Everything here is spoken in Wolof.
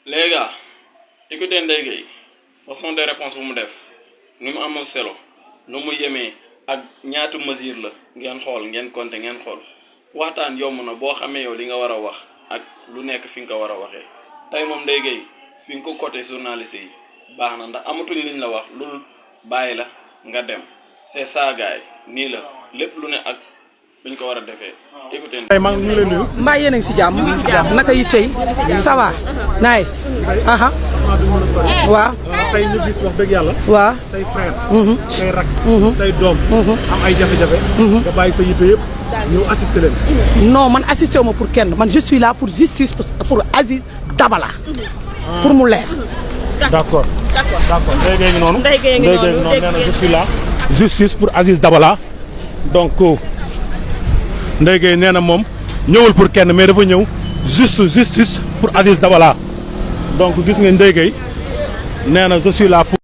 les gars écoutez Ndeye Gueye façon de réponse bu mu def ni mu amoon selo nu mu yemee ak ñaata mesure la ngeen xool ngeen compter ngeen xool waxtaan yomb na boo xamee yow li nga war a wax ak lu nekk fi nga ko war a waxee tey moom Ndeye Gueye fi nga ko côté journaliste yi baax na ndax amatuñ liñ la wax loolu bàyyi la nga dem c'est ça gars yi nii la lépp lu ne ak fi ñu ko war a defee écoutez. tey maa ngi lay nuyu. mbaa yéen a ngi si jàmm. naka yi tey ça va. nice. waaw. tey ñu gis wax dëgg yàlla. waaw. say frère. say rak. say doom. am ay jafe-jafe. nga bàyyi sa yitte yëpp ñëw assister leen. non man assister wu ma pour kenn man je suis là pour justice pour Aziz Dabala. pour mu leer. d'accord d'accord Ndeye Gueye ngi noonu. Ndeye Gueye ngi noonu nee na je suis là. justice pour Aziz Dabala donc Ndeye Gueye nee na moom ñëwul pour kenn mais dafa ñëw justice pour Aziz Dabala donc gis nga Ndeye Gueye nee na je suis là pour.